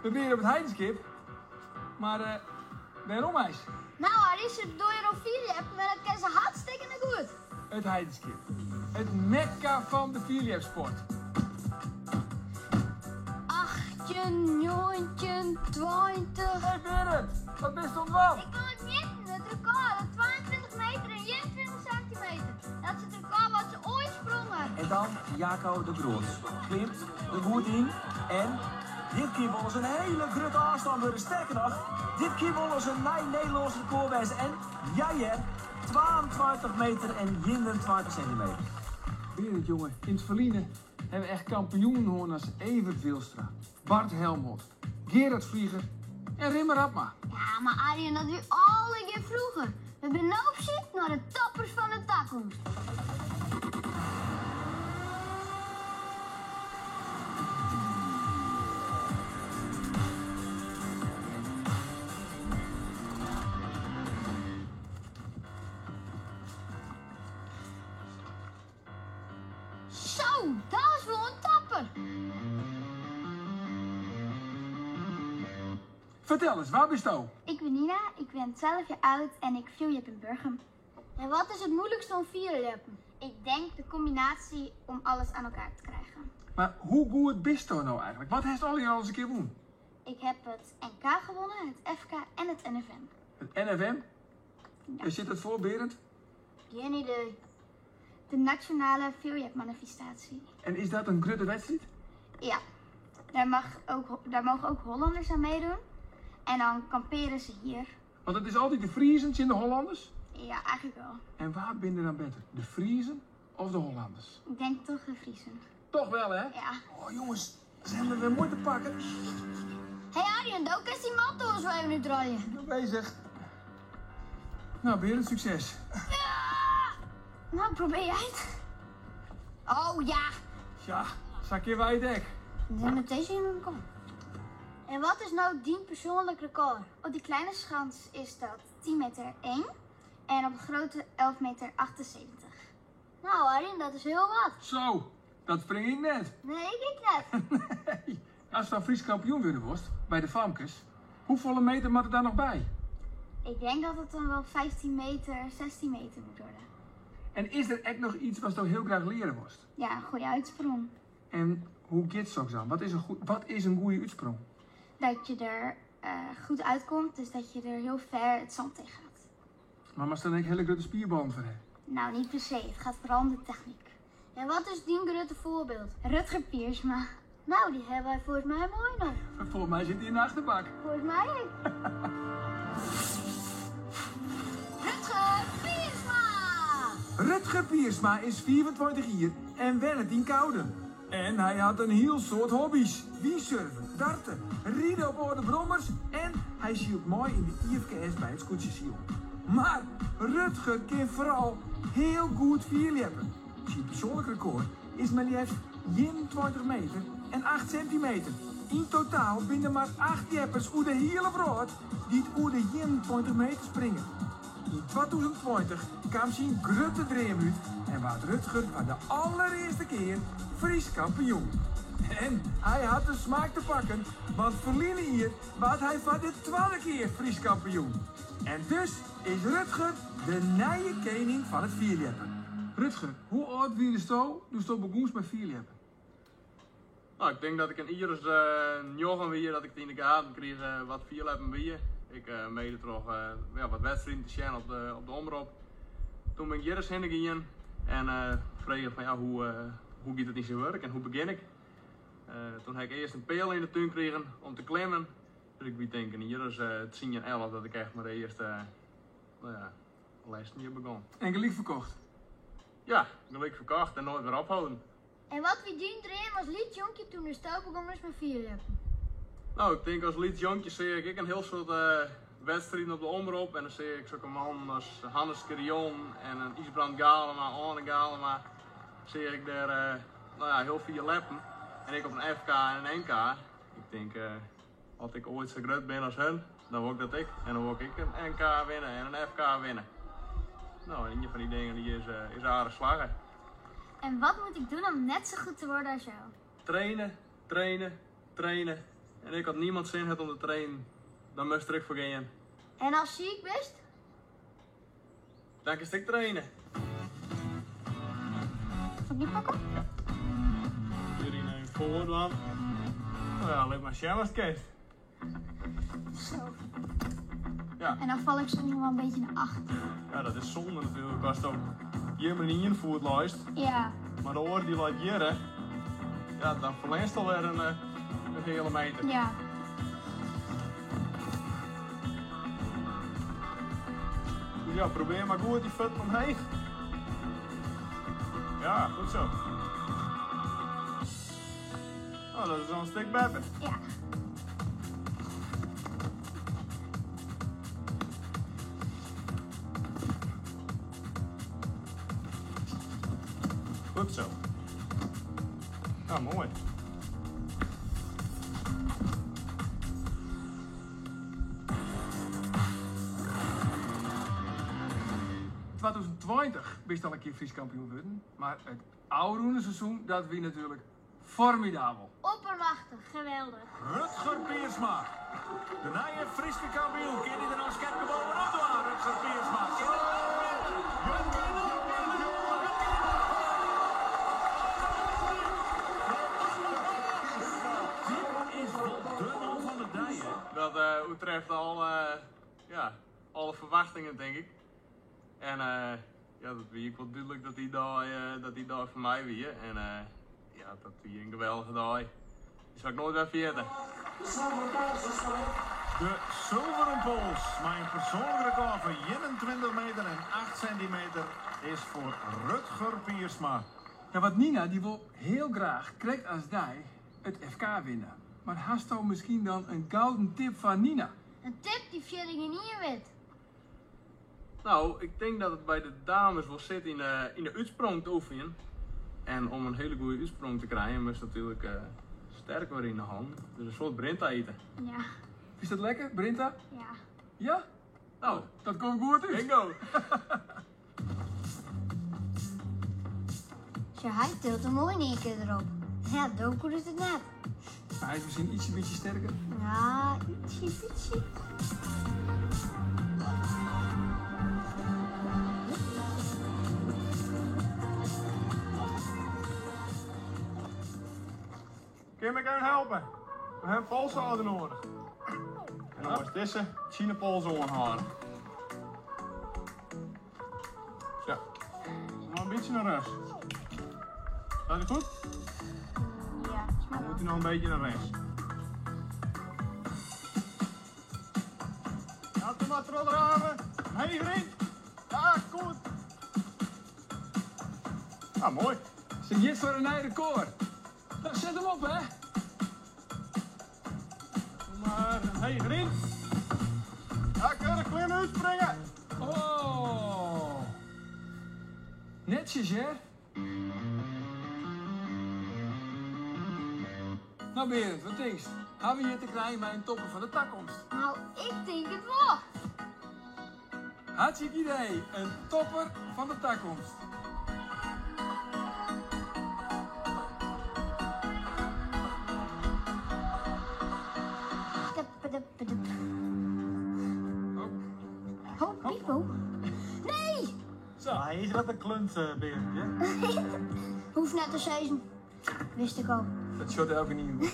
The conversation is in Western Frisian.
We binne hjir op it Heidenskip, mar wêrom eins? Nou Arie, se dogge hjir oan fierljeppen en dat kinne se hartstikkene goed. It Heidenskip, it mekka fan de fierljepsport. 18, 19, 20. Hey Berend, wat bist oan it dwaan? Ik wol it mjitten, it rekôr, dat 22 meter en 21 sintimeter. Dat is it rekôr wat se oait sprongen. En dan Jaco de Groot. Klimt der goed yn en dit kin wolris in hiele grutte ôfstân wurde. Sterker noch, dit kin wolris in nij Nederlânsk rekôr wêze. En ja hear, 22 meter en 21 sintimeter. Berend jonge, yn it ferline hawwe we echt kampioenen hân as Evert Wilstra, Bart Helmholt, Gerard Vlieger en Rimmer Abma. Ja, mar Arjen, dat wie allegear froeger. We binne no op syk nei de toppers fan de takomst. Zo, dat is wol in topper! Fertel ris, wa bisto? Ik bin Nina, ik bin 12 jaar oud en ik fierljep in Burgum. En wat is het moeilijkste om fierljeppen? Ik denk de combinatie om alles aan elkaar te krijgen. Mar hoe goed bisto no eigenlik? Wat hast allegear al ris in kear wûn? Ik heb het NK gewonnen, het FK en het NFM. Het NFM? Ja. Wêr stiet dat foar, Berend? Geen idee. De Nationale Fierljepmanifestatie. En is dat in grutte wedstriid? Ja, daar, mag ook, daar mogen ook Hollanders aan meedoen. En dan kamperen ze hier. Want it is altyd de Friezen tsjin de Hollanders? Ja, eigenlijk wel. En wa binne der dan better? De Friezen of de Hollanders? Ik denk toch de Friezen. Toch wel, hè? Ja. Oh jongens, se hawwe my wer moai te pakken. Hey Arjen, do kinst dy matte oars wol even útrolje. Ik bin bezich. Nou Berend, sukses. Nou, probearje it. Oh ja. Ja, sa kinne wy it ek. Nim it dizze yn de kop. En wat is no dyn persoanlik rekôr? Op die kleine schans is dat 10 meter 1 en op de grote 11 meter 78. Nou Arjen, dat is hiel wat. Zo, dat spring ik net. Nee, ik ek net. Nee. Ast dan Frysk kampioen wurde wolst, by de famkes, hoefolle meter moat der dan noch by? Ik denk dat het dan wel 15 meter, 16 meter moet worden. En is der ek noch iets watsto hiel graach leare wolst? Ja, een goede uitsprong. En hoe giet soks dan? Wat is in wat is in goede útsprong? Dat je der goed uitkomt, dus dat je der heel ver het zand in gaat. Mar moatst dan ek hiele grutte spierballen foar hawwe? Nou, niet per se. Het gaat vooral om de techniek. En wat is dyn grutte foarbyld? Rutger Piersma. Nou, dy hawwe wy folgens my moai noch. Folgens my sit hy yn de achterbak. Folgens my ek. Rutger Piersma! Rutger Piersma is 25 jier en wennet yn Koudum. En hy hat in hiel soad hobbys, wynsurfe, darte, ride op âlde brommers en hy sylt mei yn de IFKS by it skûtsjesilen. Mar Rutger kin foaral hiel goed fierljeppe. Syn persoanlik rekôr is mar leafst 21 meter en 8 sintimeter. Yn totaal binne der mar 8 ljeppers oer de hiele wrâld dy't oer de 21 meter springe. Yn 2020 kaam syn grutte dream út en waard Rutger foar de allerearste kear Frysk kampioen. En hy hat de smaak te pakken, want ferline jier waard hy foar de twadde kear Frysk kampioen. En dus is Rutger de nije kening fan it fierljeppen. Rutger, hoe âld wiesto doe'tsto begûnst mei fierljeppen? Nou, ik tink dat ik in jier as njoggen wie dat ik it yn de gaten krige wat fierljeppen wie. Ik mede troch ja, wat wedstriden te sjen op de, op de omrop. Toen bin ik hjir ris hinne gien en frege fan ja, hoe, hoe giet it yn syn wurk en hoe begjin ik? Toen ha ik earst in peal yn de tún krigen om te klimmen. Dus ik wie tink in jier as 10, 11 dat ik echt mei de earste nou ja, lessen hjir begûn. En gelyk ferkocht? Ja, gelyk ferkocht en noait wer opholden. En wat wie dyn dream as lyts jonkje doe'tsto begûnst mei fierljeppen? Nou, ik tink as lyts jonkje seach ik ek in hiel soad wedstriden op de omrop en dan seach ik sokke mannen as Hannes Scherjon en in Ysbrand Galema, Oane Galema, seach ik dêr nou ja, hiel fier ljeppen. En ek op in FK en in NK. Ik tink, as ik oait sa grut bin as hun, dan wol ik dat ek. En dan wol ik ek in NK winne en in FK winne. Nou, en ien fan dy dingen dy is, is aardich slagge. En wat moet ik doen om net zo goed te worden als jou? Traine, traine, traine. En ek as niemand sin hat om te trainen, dan moatst der ek foar gean. En ast siik bist? Dan kinst ek traine. Sil ik dy pakke? Ja. Hjir yn even foar dwaan. No ja, lit mar sjen watst kinst. Zo. Ja. En dan fal ik soms wol in bytsje nei achteren. Ja, dat is sonde natuerlik asto hjir mar ien foet leist. Ja. Mar de oare dy leit hjir, hè. Ja, dan ferlearst alwer in heale meter. Ja. Dus ja, probearje mar goed dy fuotten omheech. Ja, goed zo. Oh, dat is al in stik better. Ja. Goed zo. Ja, moai. 2020 bist al in kear Frysk kampioen wurden, mar it ôfrûne seizoen dat wie natuerlik formidabel. Oppermachtich, geweldich. Rutger Piersma, de nije Fryske kampioen. Kin hy der no in skepke bovenop dwaan, Rutger Piersma? Kin it noch witte? Ja, kin it noch witte! Dit is wol de man fan de dei, hè? Dat oertreft al, ja, alle ferwachtingen, tink ik. En ja, dat wie ek wol dúdlik dat dy dei, dat dy dei foar my wie. En ja, dat wie in geweldige dei. Dy sil ik noait wer ferjitte. De sulveren pols mei in persoanlik rekôr fan 21 meter en 8 sintimeter is foar Rutger Piersma. Ja, want Nina dy wol hiel graach, krekt as dy, it FK winne. Mar hasto miskien dan in gouden tip foar Nina? In tip dy't fierder gjinien wit. No, ik tink dat it by de dames wol sit yn de útsprong te oefenjen. En om in hiele goede útsprong te krijen moatst natuerlik sterk wurde yn de hannen. Dus in soad Brinta ite. Ja. Fynst dat lekker, Brinta? Ja. Ja? No, dat komt goed út. Bingo! Sjoch, hy tilt him moai yn ien kear derop. Ja, Doku docht it net. Hy is miskien ytsje bytsje sterker. Ja, ytsje bytsje. Kin my even helpe? We hawwe in polshâlder noadich. En dan moatst dizze tsjin de pols oanhâlde. Sa. Noch in bytsje nei rjochts. Staat hij goed? Ja, Dan moet hij nog een beetje naar rechts. Ja, doe maar trodraven. Hey, vriend. Ja, goed. Ah, mooi. Ze giet foar in nij rekôr. Nou, set him op, hè. Doe maar. Hey, vriend. Ja, keurig klim uitspringen. Oh. Netsjes, hè? Nou Berend, wat tinkst? Hawwe we hjir te krijen mei in topper fan de takomst? Nou, ik tink it wol. Hartstikke idee, in topper fan de takomst. Ho, Pipo. Nee! Zo. Hy is wat in klunt, Berend, hè? Hoeft net te sizzen. Wist ik al. Dat sjocht elkenien wol.